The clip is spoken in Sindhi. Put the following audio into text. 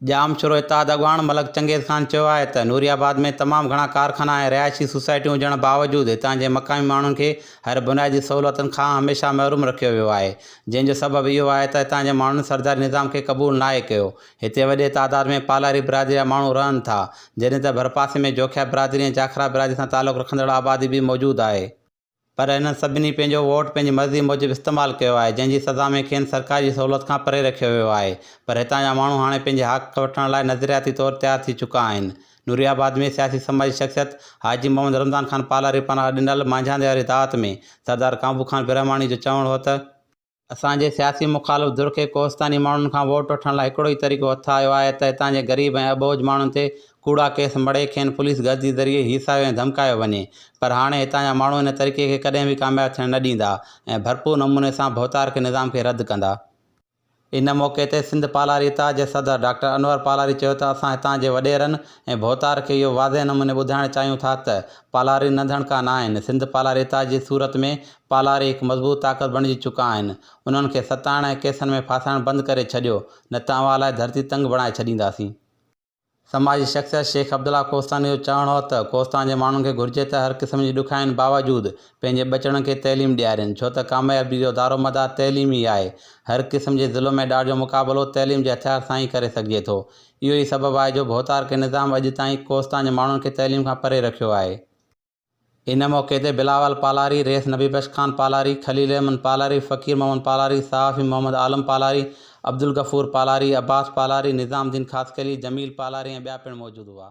ڄامشورو اتحاد اڳواڻ ملڪ چنگيز خان چيو آهي ته نوري آباد ۾ تمام گهڻا ڪارخانا ۽ رهائشي سوسائٽيون هجڻ باوجود هتان جي مقامي ماڻهن کي هر بنيادي سهولتن کان هميشه محروم رکيو ويو آهي جنهن جو سبب اهو آهي ته هتان جي ماڻهن سرداري نظام کي قبول ناهي ڪيو هتي وڏي تعداد ۾ پالاري برادري جا ماڻهو رهن ٿا جڏهن ته ڀرپاسي ۾ جوکيا برادري ۽ جاکرا برادري سان تعلق رکندڙ آبادي به موجود آهي. پر هنن سڀني پنهنجو ووٽ پنهنجي مرضي موجب استعمال ڪيو آهي، جنهن جي سزا ۾ کين سرڪاري سهولت کان پري رکيو ويو آهي، پر هتان جا ماڻهو هاڻي پنهنجي حق وٺڻ لاء نظرياتي طور تيار ٿي چڪا آهن. نوري آباد ۾ سياسي سماجي شخصيت حاجي محمد رمضان خان پالاري پاران ڏنل مانجهاندي واري دعوت ۾ سردار ڪانڀو خان برهماڻي جو چوڻ هو ته، اسان جي سياسي مخالف ڌر کي ڪوهستاني ماڻهن کان ووٽ وٺڻ لاء هڪڙو ئي طريقو هٿ آيو آهي ته هتان جي غريب ۽ اٻوجهه ماڻهن تي ڪوڙا ڪيس مڙهي کين پوليس گردي ذريعي هيسايو ۽ ڌمڪايو وڃي پر هاڻي هتان جا ماڻهو ان طريقي کي ڪڏهن به ڪامياب ٿيڻ نه ڏيندا ۽ ڀرپور نموني سان ڀوتارڪي نظام کي رد ڪندا. ان موقعي تي سنڌ پالاري اتحاد جي صدر ڊاڪٽر انور پالاري چيو ته اسان هتان جي وڏيرن ۽ ڀوتار کي اهو واضح نموني ٻڌائڻ چاهيون ٿا ته پالاري ننڌڻڪا ناهن، سنڌ پالاري اتحاد جي صورت ۾ پالاري هڪ مضبوط طاقت بڻجي چڪا آهن، انهن کي ستائڻ ۽ ڪيسن ۾ ڦاسائڻ بند ڪري ڇڏيو نه ته اوهان لاء ڌرتي تنگ بڻائي ڇڏينداسين. سماجي شخصيت شيخ عبدالله ڪوهستاني جو چوڻ هو ته ڪوهستان جي ماڻهن کي گهرجي ته هر قسم جي ڏکاين باوجود پنهنجي ٻچڙن کي تعليم ڏيارين ڇو ته ڪاميابي جو دارومدار تعليم ئي آهي هر قسم جي ظلم ۽ ڏاڍ جو مقابلو تعليم جي هٿيار سان ئي ڪري سگهجي ٿو اهو ئي سبب آهي جو ڀوتارڪي نظام اڄ تائين ڪوهستان جي ماڻهن کي تعليم کان پري رکيو آهي. ان موقعي تي بلاول پالاري، رئيس نبي بخش خان پالاري، خليل احمد پالاري، فقير محمد پالاري، صحافي محمد عالم پالاري، عبدالغفور پالاري، عباس پالاري، نظام الدين خاصخيلي، جميل پالاري ۽ ٻيا پڻ موجود هئا.